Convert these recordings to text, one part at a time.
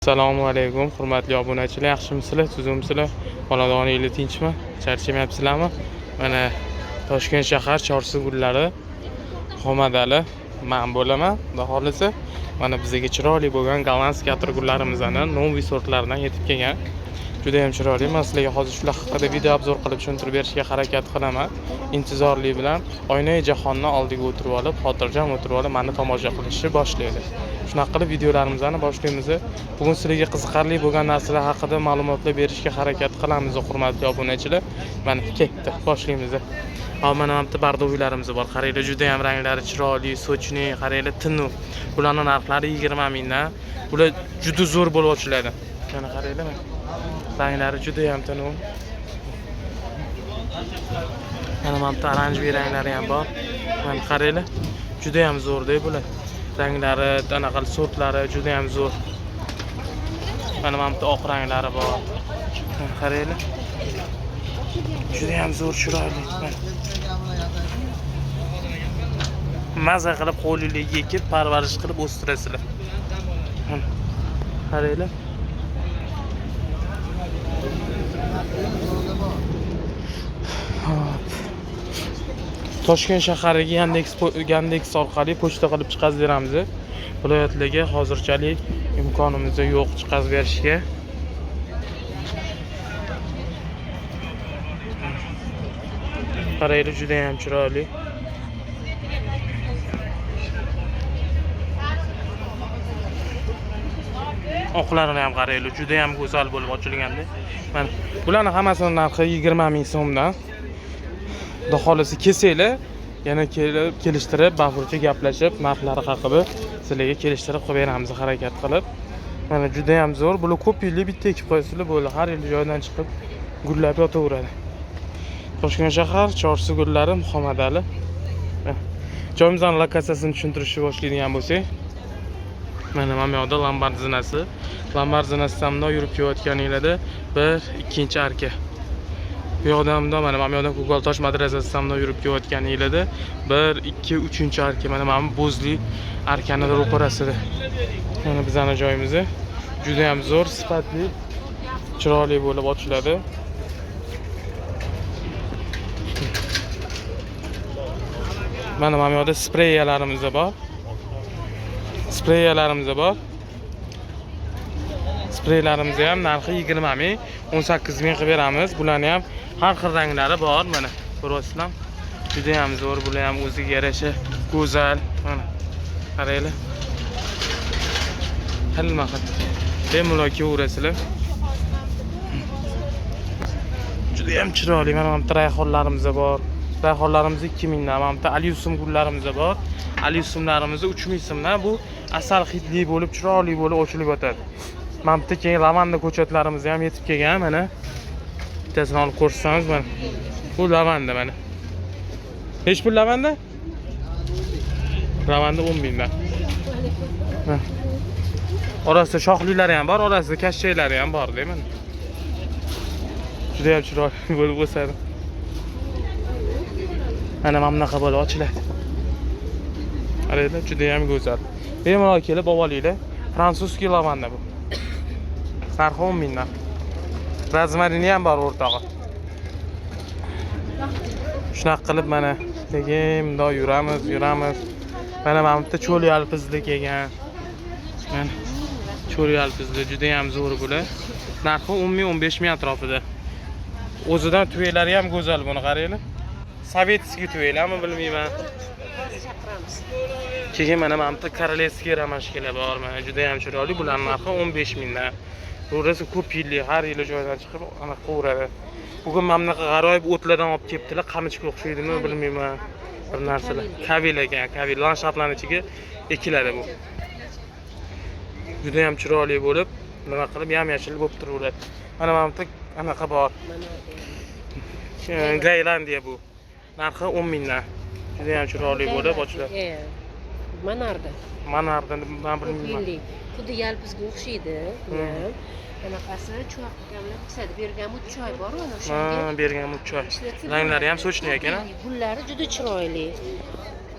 Assalomu alaykum, hurmatli obunachilar, yaxshimisizlar, tuzukmisizlar? Xonadoninglar tinchmi? Charchamayapsizlarmi? Mana Toshkent shahar Chorsu gullari Xomadali man bo'laman, xudo xohlasa. Mana bizga chiroyli bo'lgan gollandskiy atirgullarimizni новый sortlaridan yetib kelgan. Juda ham chiroyli. Men sizlarga hozir shular haqida video obzor qilib tushuntirib berishga harakat qilaman. Intizorlik bilan oynai jahonni oldiga o'tirib olib, xotirjam o'tirib olib, meni tomosha qilishni boshlaydi. Shunaqa qilib videolarimizni boshlaymiz. Bugun sizlarga qiziqarli bo'lgan narsalar haqida ma'lumotlar berishga harakat qilamiz, hurmatli obunachilar. Mana ketdi, boshlaymiz. Hop, mana bu yerda bardoviylarimiz bor. Qaranglar, juda ham ranglari chiroyli, сочный, qaranglar, tinu. Bularning narxlari 20 mingdan. Bular juda zo'r bo'lib ochiladi. Mana qaranglar, mana. Ranglari juda ham tinu. Mana bu yerda oranjli ranglari ham bor. Mana qaranglar, juda ham zo'rda bular. Ranglari, anaqa sortlari juda ham zo'r. Mana bu yerda oq ranglari bor. Mana qaranglar. Juda ham zo'r, chiroyli. Mana. Maza qilib qo'linglarga ekib, parvarish qilib o'stirasizlar. Mana. Qaranglar. Hop. Toshkent shahariga Yandex orqali pochta qilib chiqazib beramiz. Viloyatlarga hozirchalik imkonimiz yo'q chiqazib berishga. Qaranglar, juda ham chiroyli. Oqlarini ham qaranglar, juda ham go'zal bo'lib ochilganda. Mana bularning hammasini narxi 20 ming so'mdan. Xudo xohlasa kelsanglar, yana kelib kelishtirib, bafurja gaplashib, narxlari haqida sizlarga kelishtirib qilib beramiz harakat qilib. Mana juda ham zo'r. Bular ko'p yillik bitta ekib qo'yasizlar, bo'ldi. Har yil joydan chiqib gullab yotaveradi. Toshkent shahar Chorsu gullari Muhammadali. Joyimizning lokatsiyasini tushuntirishni boshlaydigan bo'lsak, mana bu yoqda Lombard zinasi. Lombard zinasidan bundoq yurib kelayotganinglarda bir ikkinchi arka. Bu yoqdan bundoq mana bu yoqdan Ko'kaltosh madrasasidan bundoq yurib kelayotganinglarda 1 2 3 arka, mana bu bo'zli arkani ro'parasida. Mana bizning joyimiz juda ham zo'r, sifatli, chiroyli bo'lib ochiladi. Mana bu yoqda spreyalarimiz bor. Spreylarimiz bor. Spreylarimiz ham narxi 20 ming, 18 ming qilib beramiz. Bularni ham har xil ranglari bor, mana ko'ryapsizlar. Juda ham zo'r, bular ham o'ziga yarasha go'zal. Mana qaranglar. Xilma-xil. Bemalol kelaverasizlar. Juda ham chiroyli. Mana bu yerda rayhonlarimiz bor. Rayhonlarimiz 2 mingdan, mana bu yerda alyusum gullarimiz bor. Alyusumlarimiz 3 ming so'mdan. Bu asal hidli bo'lib, chiroyli bo'lib ochilib yotadi. Mana bu yerda keyin lavanda ko'chatlarimiz ham yetib kelgan, mana. Bittasini olib ko'rsatamiz mana. Bu lavanda mana. Nech pul lavanda? Lavanda 10 mingdan. Mana. Orasida shoxlilari ham bor, orasida kashchaylari ham bor, deyman. Juda ham chiroyli bo'lib o'sadi. Mana bunaqa bo'lib ochiladi. Qaranglar, juda ham go'zal. Bemalol kelib olinglar. Fransuzskiy lavanda bu. Narxi 10 mingdan. Rozmarini ham bor o'rtog'i. Shunaqa qilib mana sekin bundoq yuramiz, yuramiz. Mana bu yerda cho'l yalpizli kelgan. Mana cho'l yalpizli juda ham zo'r bular. Narxi 10 ming, 15 ming atrofida. O'zidan tuyaklari ham go'zal, buni qaranglar. Sovetskiy tuyaklarmi bilmayman. Keyin mana bu yerda королевский romashkalar bor, mana juda ham chiroyli. Bularning narxi 15 mingdan. Bu rosa ko'p yillik, har yili joydan chiqib anaqa qilaveradi. Bugun mana bunaqa g'aroyib o'tlardan olib kelibdilar, qamichga o'xshaydimi bilmayman. Bir narsalar. Kavil ekan, kavil landshaftlarning ichiga ekiladi bu. Juda ham chiroyli bo'lib, nima qilib yam-yashil bo'lib turaveradi. Mana bu yerda anaqa bor. Gaylandiya bu. Narxi 10 mingdan. Juda ham chiroyli bo'lib ochiladi. Monarda. Monarda men Ko'p bilmayman. yillik. Xuddi yalpizga o'xshaydi. Anaqasi chuvoq gamlab qisadi. Bergamot choy bor mana Ha, o'shanga. bergamot choy. Ishlatsa Ranglari ham bo'ladi. сочный ekan, a? Gullari juda chiroyli.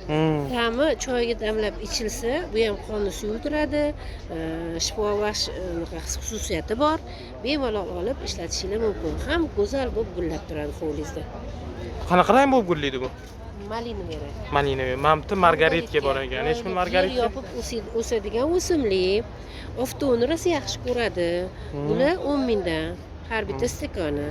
Ta'mi choyga damlab ichilsa, bu ham qonni suyultiradi, shifobaxsh anaqa xususiyati bor. Bemalol olib ishlatishingiz mumkin. Ham go'zal bo'lib gullab turadi hovlingizda. Qanaqa rang bo'lib gullaydi bu? Малиновый rang. Малиновый. Mana bu margaritga bor ekan. Nechi pul Yer margaritga? yopib o'sadigan o'simlik. Oftobni rosa yaxshi ko'radi. Bular 10 mingdan har bitta stakoni.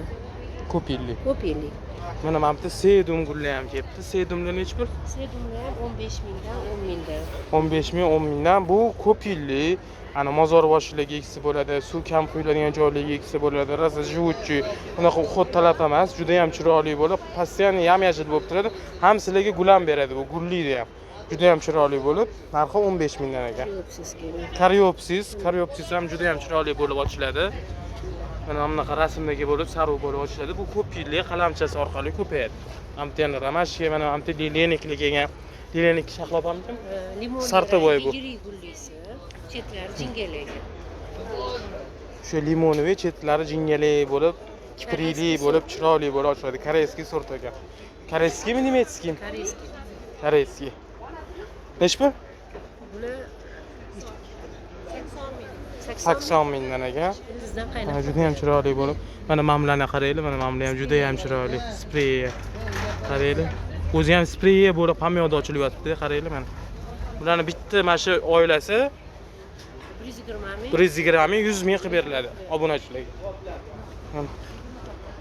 Ko'p yillik. Ko'p yillik. Mana bu sedum gulli ham kelibdi. Sedumlar nechi pul? Sedumlar ham 15 mingdan, 10 mingdan. 15 ming, 10 mingdan. Bu ko'p yillik. Ana mozor boshilarga eksa bo'ladi, suv kam quyiladigan joylarga eksa bo'ladi. Rosa живучий. Unaqa уход talab emas, juda ham chiroyli bo'lib, постоянно yam-yashil bo'lib turadi. Ham sizlarga gul ham beradi, bu gullaydi ham. Juda ham chiroyli bo'lib, narxi 15 mingdan ekan. Koreopsis kerak. Koreopsis, koreopsis ham juda ham chiroyli bo'lib ochiladi. Mana bunaqa rasmdagi bo'lib, sariq bo'lib ochiladi. Bu ko'p yillik qalamchasi orqali ko'payadi. Mana bu yana ромашка, mana bu лилейник li kelgan. Лилейник shahlo opamikin? Limon Сортовой bu. Yirik gullisi, chetlari jingalak. Shu лимоновый chetlari jingalak bo'lib, kiprikli bo'lib, chiroyli bo'lib ochiladi. Корейский sort ekan. Корейский mi, немецкий? Корейский. Корейский. Nechi pul? Bular 80 ming. 80 mingdan ekan. Ildizdan Mana qaynab. juda ham chiroyli bo'lib. Mana mamlani qaranglar, mana mamla ham juda ham chiroyli. Spreyi. Qaranglar. O'zi ham spreyi bo'lib hamma yoqda ochilib yotibdi, qaranglar mana. Bularni bitta mana shu oilasi 120 ming. 120 ming, 100 ming qilib beriladi obunachilarga.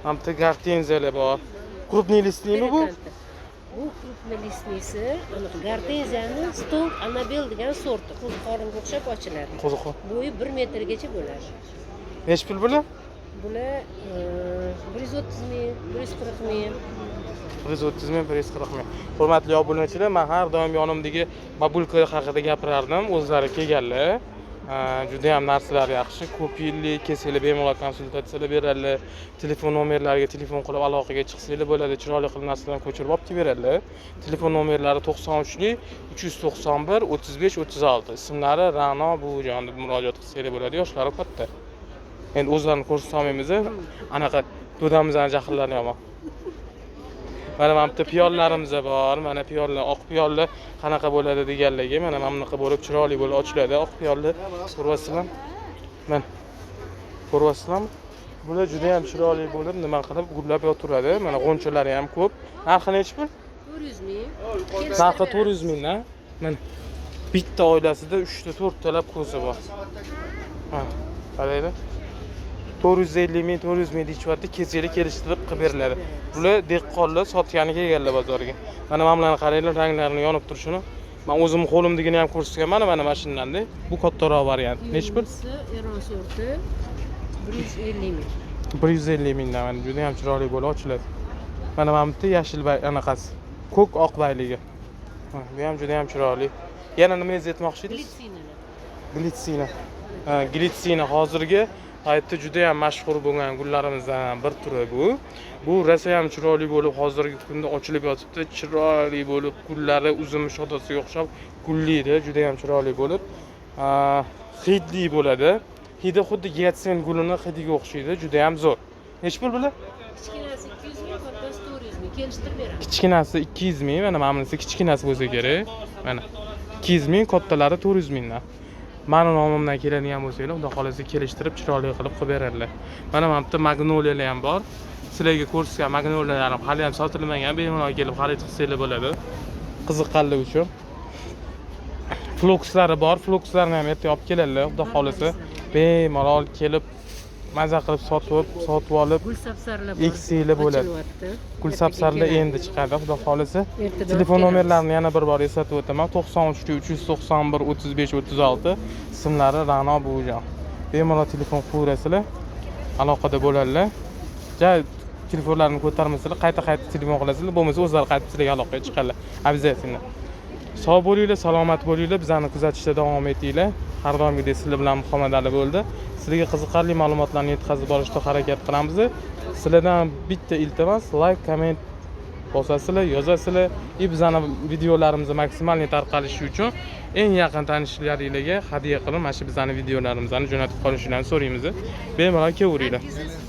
Mana bu yerda gortenziyalar bor. Крупный листный mi bu? Bu крупнолистный si, anaqa gortenziyani Stone Annabelle degan sorti. Qo'ziqoringa o'xshab ochiladi. Qo'ziqorin. Bo'yi 1 metrgacha bo'ladi. Nechi pul bular? Bular 130 ming, 140 ming. 130 ming, 140 ming. Hurmatli obunachilar, men har doim yonimdagi бабулька haqida gapirardim. O'zlari kelganlar. Juda ham narsalar yaxshi. Ko'p yillik kelsanglar bemalol konsultatsiyalar beradilar. Telefon nomerlariga telefon qilib aloqaga chiqsanglar bo'ladi. Chiroyli qilib narsalarni ko'chirib olib kelib beradilar. Telefon nomerlari 93 391 35 36. Ismlari Ra'no buvijon deb murojaat qilsanglar bo'ladi. Yoshlari katta. Endi o'zlarini ko'rsatolmaymiz. Anaqa dodamizni jahllari yomon. Mana bu yerda piyollarimiz bor. Mana piyollar, oq piyollar qanaqa bo'ladi deganlarga, mana bunaqa bo'lib chiroyli bo'lib ochiladi oq piyollar. Ko'ryapsizlarmi? Mana. Ko'ryapsizlarmi? Bular juda ham chiroyli bo'lib, nima qilib gullab yotaveradi. Mana g'onchalari ham ko'p. Narxi nechi pul? 400 ming. Narxi 400 mingdan. Mana bitta oilasida 3 ta 4 talab ko'zi bor. Ha, qaranglar. 450 ming, 400 ming deyishyapti, kelsanglar kelishtirib qilib beriladi. Bular dehqonlar sotgani kelganlar bozorga. Mana bularni qaranglar, ranglarini yonib turishini. Men o'zim qo'limdagini ham ko'rsatganman, mana shundan-da. Bu kattaroq variant. Nechi pul? Bunisi Eron sorti 150 ming. 150 mingdan, mana juda ham chiroyli bo'lib ochiladi. Mana bu yerda yashil anaqasi. Ko'k oq bayligi. Bu ham juda ham chiroyli. Yana nima aytmoqchi edingiz? Glitsinalar. Glitsina. Ha, glitsina hozirgi paytda juda ham mashhur bo'lgan gullarimizdan bir turi bu. Bu rosa ham chiroyli bo'lib hozirgi kunda ochilib yotibdi. Chiroyli bo'lib gullari uzum shodasiga o'xshab gullaydi, juda ham chiroyli bo'lib. Hidli bo'ladi. Hidi xuddi giatsint gulini hidiga o'xshaydi, juda ham zo'r. Nechi pul bular? Kichkinasi 200 ming, kattasi 400 ming. Kelishtirib beramiz. Kichkinasi 200 ming, mana bunisi kichkinasi bo'lsa kerak. Mana 200 ming, kattalari 400 mingdan. Mani nomimdan keladigan bo'lsanglar, xudo xolasa kelishtirib, chiroyli qilib qilib beradilar. Mana bu yerda magnoliyalar ham bor. Sizlarga ko'rsatgan magnoliyalarim hali ham sotilmagan, bemalol kelib xarid qilsanglar bo'ladi. Qiziqqanlar uchun. Flokslari bor, flokslarni ham ertaga olib keladilar, xudo xolasa. Bemalol kelib maza qilib sotib olib Gul sapsarlar bor. eksanglar bo'ladi. Ochilyapti. Gul Ertaga sapsarlar keladi. endi chiqadi, xudo xolasa. Ertadan Telefon kelamiz. nomerlarini yana bir bor eslatib o'taman. 93 391 35 36, ismlari Ra'no buvijon. Bemalol telefon qilaverasizlar. Aloqada bo'ladilar. Ja telefonlarni ko'tarmasalar, qayta-qayta telefon qilasizlar, bo'lmasa o'zlari qaytib sizlarga aloqaga chiqadilar. Обязательно. Sog' bo'linglar, salomat bo'linglar, bizani kuzatishda davom etinglar. Har doimgidek sizlar bilan Muhammad Ali bo'ldi. Sizlarga qiziqarli ma'lumotlarni yetkazib borishda harakat qilamiz. Sizlardan bitta iltimos, like, komment bosasizlar, yozasizlar и bizani videolarimizni maksimalniy tarqalishi uchun eng yaqin tanishlaringlarga hadya qilib mana shu bizani videolarimizni jo'natib qolishlarini so'raymiz. Bemalol kelaveringlar. Nargiza.